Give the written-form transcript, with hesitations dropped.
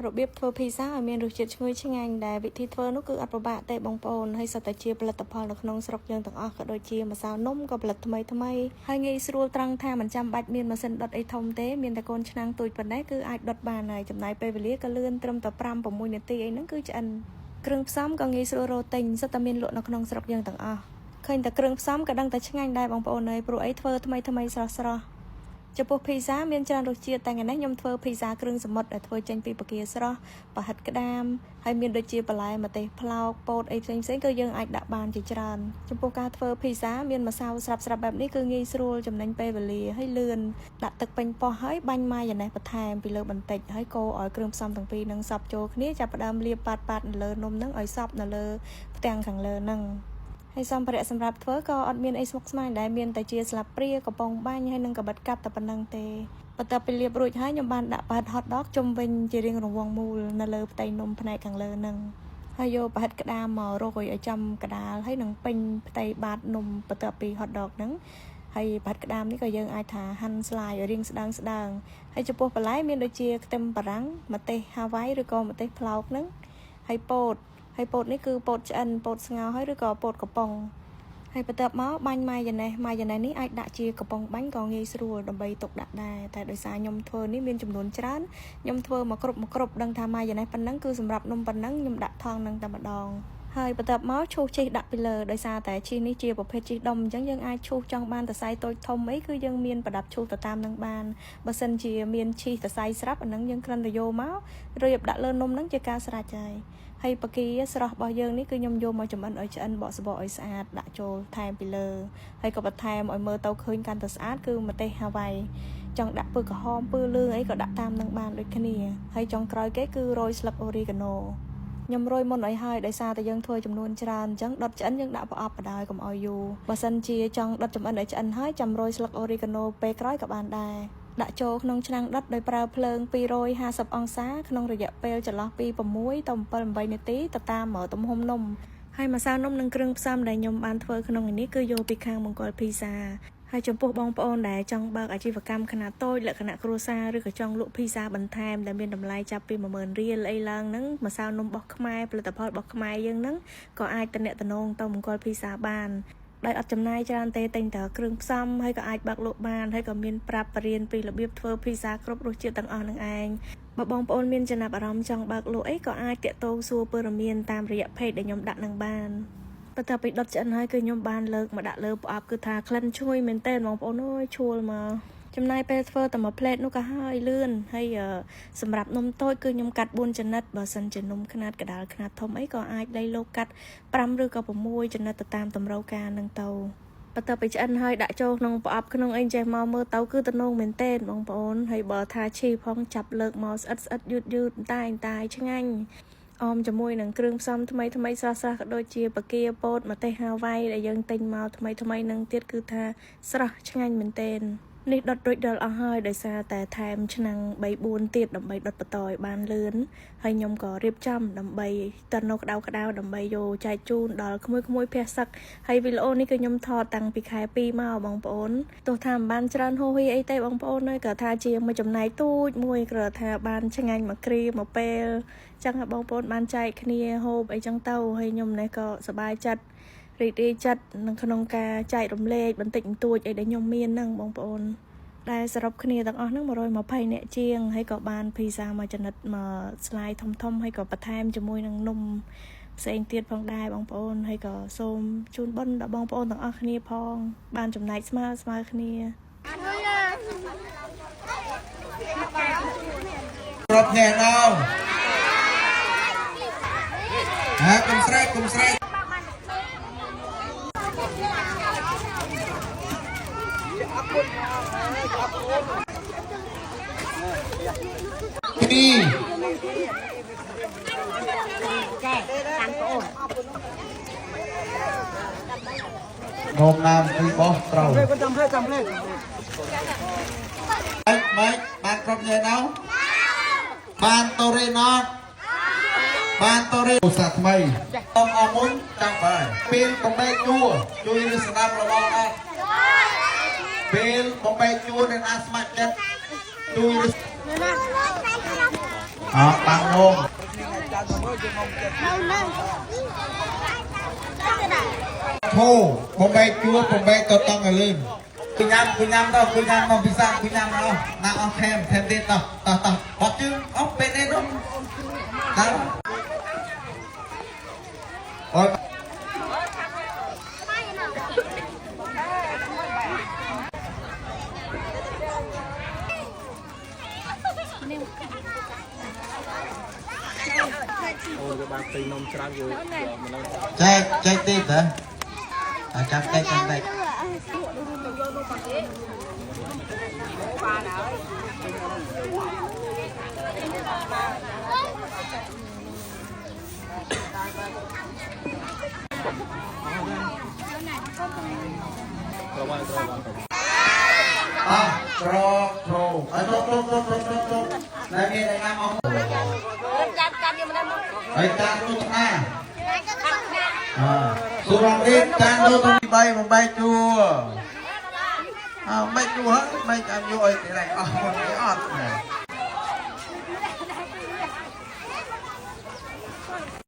របៀបធ្វើភីហ្សាឲ្យមានរសជាតិឈ្ងុយឆ្ងាញ់ដែលវិធីធ្វើនោះគឺអត់ពិបាកទេបងប្អូនហើយសុទ្ធតែជាផលិតផលនៅក្នុងស្រុកយើងទាំងអស់ក៏ដូចជាម្សៅនំក៏ផលិតថ្មីថ្មីហើយងាយស្រួលត្រង់ថាមិនចាំបាច់មានម៉ាស៊ីនដុតអីធំទេមានតែកូនឆ្នាំងទូចប៉ុណ្ណេះគឺអាចដុតបានហើយចំណាយពេលវេលាក៏លឿនត្រឹមតែ5 6នាទីអីហ្នឹងគឺឆ្អិនគ្រឿងផ្សំក៏ងាយស្រួលរកទិញសុទ្ធតែមានលក់នៅក្នុងស្រុកយើងទាំងអស់ឃើញតែគ្រឿងផ្សំក៏ដឹងតែឆ្ងាញ់ដែរបងប្អូនអើយព្រោះអីធ្វើថ្មីថ្មីស្រស់ស្រស់ ចំពោះភីហ្សាមានច្រើនរសជាតិតែថ្ងៃនេះខ្ញុំធ្វើភីហ្សាគ្រឿងសមុទ្រដែលធ្វើចេញពីបង្គាស្រស់ប្រហិតក្តាមហើយមានដូចជាបន្លែម្ទេសប្លោកពោតអីផ្សេងៗគឺយើងអាចដាក់បានជាច្រើនចំពោះការធ្វើភីហ្សាមានម្សៅស្រាប់ៗបែបនេះគឺងាយស្រួលចំណេញពេលវេលាហើយលឿនដាក់ទឹកពេញប៉ោះហើយបាញ់ម៉ាយ៉ូណេសបន្ថែមពីលើបន្តិចហើយកូរឲ្យគ្រឿងផ្សំទាំងពីរនឹងសព្វចូលគ្នាចាប់ផ្ដើមលាបប៉ាតៗនៅលើនំនឹងឲ្យសព្វនៅលើផ្ទាំងខាងលើនឹង ហើយសម្ភារៈសម្រាប់ធ្វើក៏អត់មានអីស្មុគស្មាញដែរមានតែជាស្លាបព្រាកំប៉ុងបាញ់ហើយនិងកាបិតកាត់តែប៉ុណ្្នឹងទេបន្ទាប់ពីលាបរួចហើយខ្ញុំបានដាក់ប្រហិត hot dog ជុំវិញជារាងរង្វង់មូលនៅលើផ្ទៃនំផ្នែកខាងលើហ្នឹងហើយយកប្រហិតក្តាមមករោយឲ្យចំកដាលហើយនឹងពេញផ្ទៃបាតនំបន្ទាប់ពី hot dog ហ្នឹងហើយប្រហិតក្តាមនេះក៏យើងអាចថាហាន់ slice ឲ្យរាងស្ដើងស្ដើងហើយចំពោះបន្លែមានដូចជាខ្ទឹមបារាំងម្ទេសហាវ៉ៃឬក៏ម្ទេសប្លោកហ្នឹងហើយពោតហើយពោតនេះគឺពោតឆ្អិនពោតស្ងោរហើយឬក៏ពោតកំប៉ុងហើយបន្ទាប់មកបាញ់ម៉ាយ៉ូណេសម៉ាយ៉ូណេសនេះអាចដាក់ជាកំប៉ុងបាញ់ក៏ងាយស្រួលដើម្បីទុកដាក់ដែរតែដោយសារខ្ញុំធ្វើនេះមានចំនួនច្រើនខ្ញុំធ្វើមកគ្រប់មកគ្រប់ដឹងថាម៉ាយ៉ូណេសប៉ុណ្ណឹងគឺសម្រាប់នំប៉ុណ្ណឹងខ្ញុំដាក់ថងនឹងតែម្ដងហើយបន្ទាប់មកឈូសជីសដាក់ពីលើដោយសារតែជីសនេះជាប្រភេទជីសដុំអញ្ចឹងយើងអាចឈូសចង់បានសរសៃតូចធំអីគឺយើងមានប្រដាប់ឈូសទៅតាមនឹងបានបើសិនជាមានឈីសសរសៃស្រាប់អាហ្នឹងយើងគ្រាន់តែយកមករៀបដាក់លើនំហ្នឹងជាការស្រេចហើយហើយបង្គាស្រស់របស់យើងនេះគឺខ្ញុំយកមកចម្អិនឲ្យឆ្អិនបកសបកឲ្យស្អាតដាក់ចូលថែមពីលើហើយក៏បន្ថែមឲ្យមើលទៅឃើញកាន់តែស្អាតគឺម្ទេសហាវ៉ៃចង់ដាក់ពឹសក្រហមពឹសលឿងអីក៏ដាក់តាមនឹងបានដូចគ្នាហើយចុងក្រោយគេគឺរោយស្លឹកអូរីហ្គាណូខ្ញុំរោយមុនឲ្យហើយដោយសារតែយើងធ្វើចំនួនច្រើនអញ្ចឹងដុតឆ្អិនយើងដាក់ប្រអប់បដ ாய் កុំឲ្យយូរបើសិនជាចង់ដុតចម្អិនឲ្យឆ្អិនហើយចាំរោយស្លឹកអូរីហ្គាណូពេលក្រោយក៏បានដែរដាក់ចូលក្នុងឆ្នាំងដុតដោយប្រើភ្លើង250អង្សាក្នុងរយៈពេលចន្លោះពី6ទៅ7 8នាទីទៅតាមទំហំនំហើយម្សៅនំនិងគ្រឿងផ្សំដែលខ្ញុំបានធ្វើក្នុងនេះគឺយកពីខាងមង្គលភីហ្សាហើយចំពោះបងប្អូនដែលចង់បើកអាជីវកម្មខ្នាតតូចលក្ខណៈគ្រួសារឬក៏ចង់លក់ភីហ្សាបន្ថែមដែលមានតម្លៃចាប់ពី10000រៀលអីឡើងហ្នឹងម្សៅនំរបស់ខ្មែរផលិតផលរបស់ខ្មែរយើងហ្នឹងក៏អាចតំណតំណងទៅមង្គលភីហ្សាបានដោយអត់ចំណាយច្រើនទេទិញតែគ្រឿងផ្សំហើយក៏អាចបើកលក់បានហើយក៏មានប្រាប់បរៀនពីរបៀបធ្វើភីហ្សាគ្រប់រសជាតិទាំងអស់នឹងឯងបើបងប្អូនមានចំណាប់អារម្មណ៍ចង់បើកលក់អីក៏អាចទាក់ទងសួរព័ត៌មានតាមរយៈ page ដែលខ្ញុំដាក់នឹងបានបន្ទាប់ពីដុតឆ្អិនហើយគឺខ្ញុំបានលើកមកដាក់លើប្រអប់គឺថាក្លិនឈ្ងុយមែនទែនបងប្អូនអើយឈួលមកចំណាយពេលធ្វើតែមួយផ្លេតនោះក៏ហើយលឿនហើយសម្រាប់នំតូចគឺខ្ញុំកាត់4ចំណិតបើសិនជានំខ្នាតកដាលខ្នាតធំអីក៏អាចលៃលោកកាត់5ឬក៏6ចំណិតទៅតាមតម្រូវការនឹងទៅបន្ទាប់ពីឆ្អិនហើយដាក់ចូលក្នុងប្រអប់ក្នុងអីចេះមកមើលទៅគឺទំនងមែនទែនបងប្អូនហើយបើថាឈីផងចាប់លើកមកស្អិតស្អិតយឺតយឺតតែតែឆ្ងាញ់អមជាមួយនឹងគ្រឿងផ្សំថ្មីថ្មីស្រស់ស្រស់ក៏ដូចជាបង្គាពោតម្ទេសហាវ៉ៃដែលយើងទិញមកថ្មីថ្មីនឹងទៀតគឺថាស្រស់ឆ្ងាញ់មែនទែននេះដុតរួចដល់អស់ហើយដោយសារតែថែមឆ្នាំង3 4ទៀតដើម្បីដុតបន្តឲ្យបានលឿនហើយខ្ញុំក៏រៀបចំដើម្បីតនៅក្តៅក្តៅដើម្បីយកចែកជូនដល់ក្មួយក្មួយភះសឹកហើយវីដេអូនេះគឺខ្ញុំថតតាំងពីខែ2មកបងប្អូនទោះថាមិនបានច្រើនហូរហៀអីទេបងប្អូនហើយក៏ថាជាមួយចំណែកទូចមួយគ្រាន់ថាបានឆ្ងាញ់មួយគ្រាមួយពេលចឹងឲ្យបងប្អូនបានចែកគ្នាហូបអីចឹងទៅហើយខ្ញុំនេះក៏សប្បាយចិត្តរីករាយចិត្តនៅក្នុងការចែករំលែកបន្តិចបន្តួចអីដែលខ្ញុំមានហ្នឹងបងប្អូនដែលសរុបគ្នាទាំងអស់ហ្នឹង120នាក់ជាងហើយក៏បានភីហ្សាមួយចំណិតមួយ slice ធំធំហើយក៏បន្ថែមជាមួយនឹងនំផ្សេងទៀតផងដែរបងប្អូនហើយក៏សូមជូនបុណ្យដល់បងប្អូនទាំងអស់គ្នាផង បានចំណែកស្មើស្មើគ្នា គ្រប់គ្នាដល់ហើយកុំស្រែកកុំស្រែកពីរនោមណាមពីបោះត្រូវ ចាំផ្លេចាំផ្លេ ម៉េចបានគ្រប់គ្នាដល់បានតរេណតបានតរេឧស្សាហ៍ថ្មីអមអមុនចង់បានពេលបំបែកជួរជួយឬស្ដាប់របស់អត់ពេលបំបែកជួរនឹងអាស្ម័គ្រចិត្តជួយឬ អត់បាំងនំធូបំបែកជួបំបែកតតង់ឲ្យលឿនគញ៉ាំគញ៉ាំទៅគញ៉ាំមកពិសាគញ៉ាំអស់ណាអស់ថែមថែមទៀតតោះតោះតោះបត់ជើងអស់ពេលនេះនោះដល់អូយ អូនគេបានទិញនំច្រើនយូរមិនដឹង ចែកចែកទៀតតើអាចាំតិចចាំតិច ប្រវត្តិប្រវត្តិ អោះក្រក្រអត់ត្រត្រត្រត្រត្រណែមានតែញ៉ាំអស់ ចាំចាំយកមកដល់មក ហើយតាមនោះឆ្នាអសុរងនេះតាមនោះទៅ3បំបែកជួអើបែកជួហើយបែកតាមយកអីទេអស់មុនគេអត់